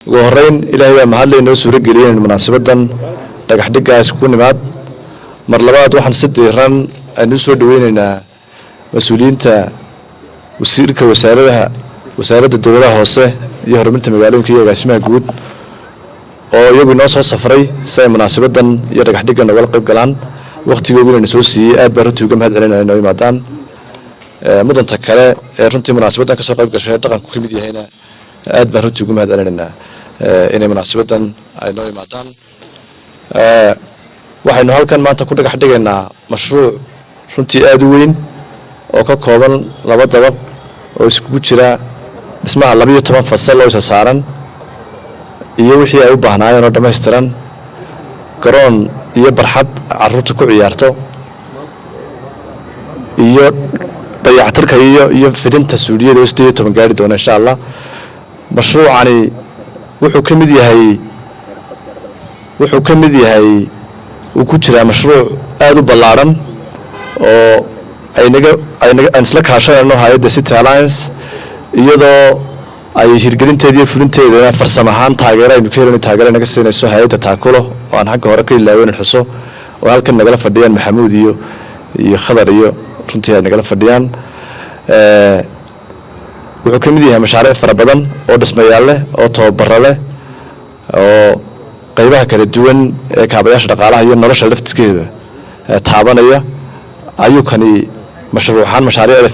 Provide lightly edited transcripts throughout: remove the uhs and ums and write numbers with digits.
Ugu horeyn, Ilaahay baa mahadlay noo suuro geliyay inaynu munaasabadan dhagax dhiggaa iskugu nimaad. Mar labaad, waxaan si diiran aynu usoo dhaweyneynaa mas-uuliyiinta, wasiirka wasaaradaha, Wasaaradda Dowladaha Hoose iyo Horumarinta Magaalooyinka iyo agaasimaha guud oo iyagu inoo soo safray si ay munaasabadan iyo dhagax dhigga nogala qayb galaan. Waqtigooduna ina soo siiyey, aad baan runtii uga mahad celinaya inoo yimaadaan. Mudanta kale ee runtii munaasabadan kasoo qayb gashay, dhaqanku ka mid yahayna, aad baan runtii uga mahad celinaynaa inay munaasabadan ay noo yimaadaan. Waxaynu halkan maanta ku dhagax dhigaynaa mashruuc runtii aada u weyn oo ka kooban laba dabaq oo iskugu jira dhismaha 12 fasal oo isa saaran iyo wixii ay u baahnaayeen oo dhammaystiran, garoon iyo barxad caruurta ku ciyaarto, iyo dayactirka iyo fidinta suuliyada oo 18 gaari doona, insha Allah. Mashruucani wuxuu ka mid yahay uu ku jiraa mashruuc aada u ballaadhan oo aynaga aynaga aan isla kaashanayno hay-adda City Alliance, iyadoo ay hirgelinteeda iyo fulinteedana farsamo ahaan taageero aynu ka helino, taageero naga siinayso hay-adda Taakulo, oo aan xagga hore ka ilaaweynin xuso, oo halkan nagala fadhiyaan Maxamuud iyo Khadar iyo runtii ay nagala fadhiyaan. Wuxuu ka mid yahay mashaariic fara badan oo dhismayaal leh, oo tababaro leh, oo qaybaha kala duwan ee kaabayaasha dhaqaalaha iyo nolosha laftiskeeda taabanaya ayuu kani mashruuxaan mashaariicda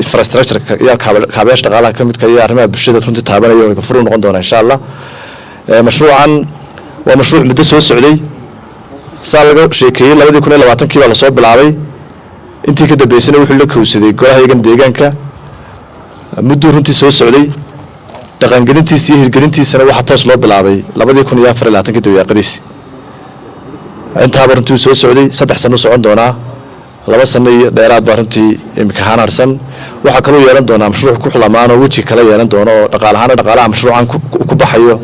infrastructure iyo kaabayaasha dhaqaalaha ka midka iyo arrimaha bulshada runtii taabanaya oo furu noqon doona, insha Allah. Mashruucan waa mashruuc muddo soo socday. Saa laga sheekeeyey, 2020-kii baa lasoo bilaabay. Intii ka dambeysana wuxuu la kowsaday golahayagan deegaanka. Mudduu runtii soo socday. Dhaqangelintiisa iyo hirgelintiisana waxaa toos loo bilaabay 2024-kii dabayaaqadiisi. Intaaba runtii uu soo socday. 3 sano socon doonaa, 2 sano iyo dheeraad baa runtii imika ahaan harsan. Waxaa kaloo yeelan doonaa mashruuc ku xulamaan oo weji kala yeelan doono oo dhaqaale ahaan dhaqaalaha mashruucan ku baxayo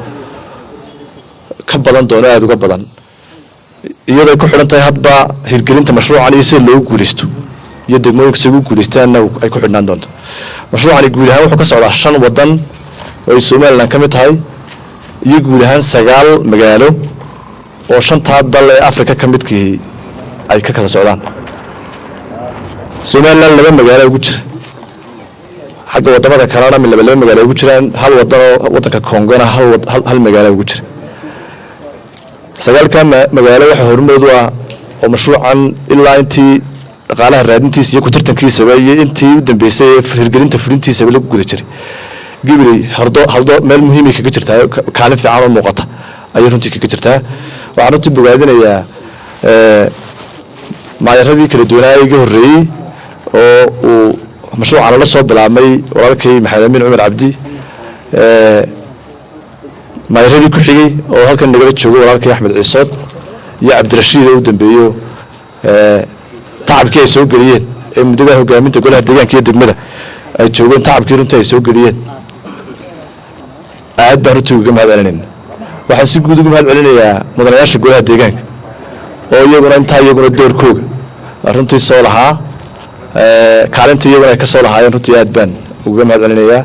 ka badan doono, aada uga badan, iyadoo ku xidhan tahay hadba hirgelinta mashruucan iyo sida loogu guuleysto iyo degmooyinka sida ugu guuleystaanna ay ku xidhnaan doonto. Mashruucani guud ahaan wuxuu ka socdaa shan wadan oo ay Somaliland ka mid tahay iyo guud ahaan sagaal magaalo oo shantaa dal ee Africa ka midkii ay ka kala socdaan. Somaliland laba magaalo ugu jira, xagga wadamada kalena laba laba magaalo ugu jiraan, hal wadan oo wadanka Congona hal magaalo ugu jira. Sagaalka magaalo waxaa hormood u ah oo mashruucan ilaa intii dhaqaalaha raadintiisa iyo ku-tartankiisaba iyo intii u dambeysay ee hirgelinta fulintiisaba lagu guda jiray Gibiley. Hordo haldo meel muhiimay kaga jirtaa, kaalin fiican oo muuqata ayay runtii kaga jirtaa. Waxaan runtii bogaadinayaa maayaradii kala duwanaa iga horreeyey oo uu mashruucan la soo bilaabmay, walaalkay Maxamed Amiin Cumar Cabdi, maayaradii ku xigay oo halkan nagala joogo, walaalkay Axmed Ciisood iyo Cabdirashiid oo u dambeeyo. Tacabkii ay soo geliyeen ee muddada hogaaminta golaha deegaanka iyo degmada ay joogeen, tacabkii runtii ay soo geliyeen, aad baan runtii uga mahad celinayna. Waxaan si guud uga mahad celinayaa mudanayaasha golaha deegaanka oo iyaguna intaa iyaguna doorkooga runtii soo lahaa, kaalinta iyaguna ay ka soo lahaayeen. Runtii aad baan uga mahad celinayaa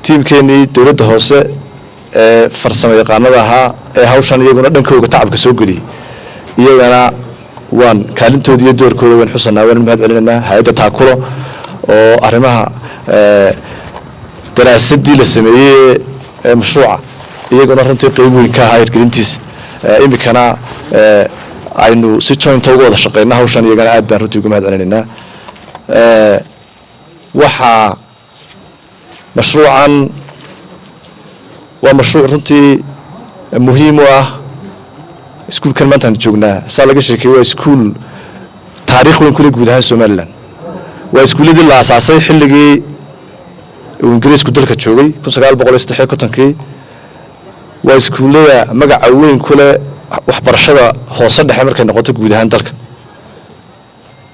tiimkeenii dowladda hoose ee farsamo yaqaanada ahaa ee hawshan iyaguna dhankooga tacabka soo geliyey. Iyagana waan kaalintooda iyo doorkooda waan xusanaa, waan mahad celinaynaa. Hay-adda Taakulo oo arrimaha daraasadii la sameeyey ee mashruuca iyaguna runtii qeyb weyn ka ahaa hirgelintiisa, iminkana aynu si joint uga wada shaqeyna hawshan, iyagana aad baan runtii uga mahad celinaynaa. Waxaa mashruucan waa mashruuc runtii muhiim u ah. Iskuulkan maantaan joognaa, saa laga sheekeeyey, waa iskuul taariikh weyn kule guud ahaan Somaliland. Waa iskuulladii la asaasay xilligii uu Ingiriisku dalka joogay, 1953-kii. Waa iskuullada magaca weyn ku leh waxbarashada hoose dhexe markay noqoto guud ahaan dalka.